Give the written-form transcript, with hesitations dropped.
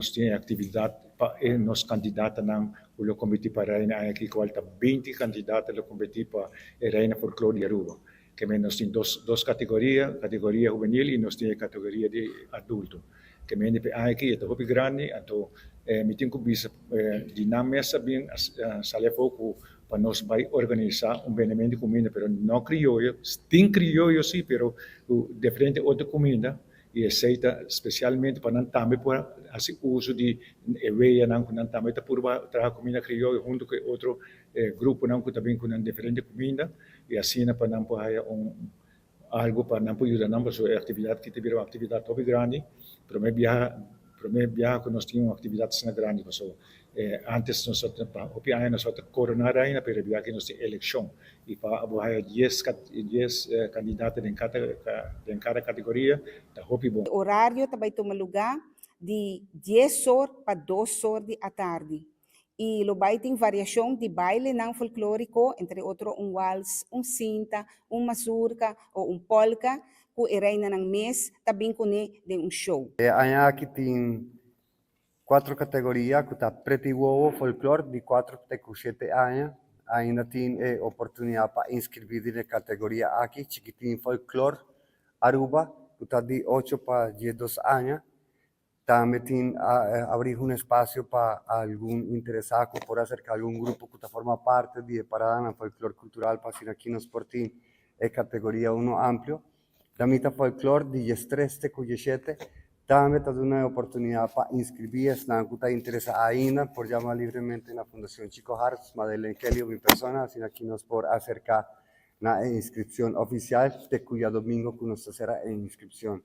Nos tin e actividad pa e nos candidatanan cu lo competi pa Reina aña aki cual ta 20 candidata lo competi pa e Reina Folklore di Aruba. Keme nos tin dos categoria, categoria hubenil y nos tin e categoria di adulto. Keme pa e aña aki e ta hopi grandi, anto mi tin cu bisa di nan mes a bin sali afo cu pa nos bay organisa un bendemento di cuminda, pero no crioyo, tin crioyo si, pero cu diferente otro cuminda. Y esey ta specialmente pa nan tambe por haci uso di e weyanan cu nan tambe ta purba traha cuminda crioyo hunto cu e otro gruponan cu ta bin cu nan diferente cuminda y asina pa nan por haya un algo pa nan por yuda nan, pasobra e actividad aki ta bira un actividad hopi grandi. Prome biaha cu nos tin un actividad asina grandi, pasobra antes nos pa hopi aña nos ta corona reina, pero e biaha aki nos tin eleccion y pa bo haya 10 candidato den cada categoria ta hopi bon. Horario ta bay tuma luga di 10 or pa 2 or di atardi. Y lo bay tin variacion di bailenan folklorico, entre otro un wals, un cinta, un mazurka of un polka, cu e reinanan mes ta bin cune den un show. E aña aki tin cuatro categoria, cu ta Preti Wowo Folklore di 4 te 7 aña. Ainda tin oportunidad pa inscribi den e categoria aki. Chikitin Folklore Aruba, cu ta di 8 pa 12 aña. Tambe tin habri un espacio pa algun interesado por acerca algun grupo cu ta forma parti di parada folklore cultural pa asina aki nos por tin e categoria uno amplio. Damita Folklore di 13 te 17 tambe ta duna oportunidad pa inscribi. Esnan cu ta interesa ainda por yama libremente na Fundacion Chico Harms, Madeleine Kelly of mi persona, asina aki nos por acerca na inscripcion oficial te diadomingo cu nos ta cera e inscripcion.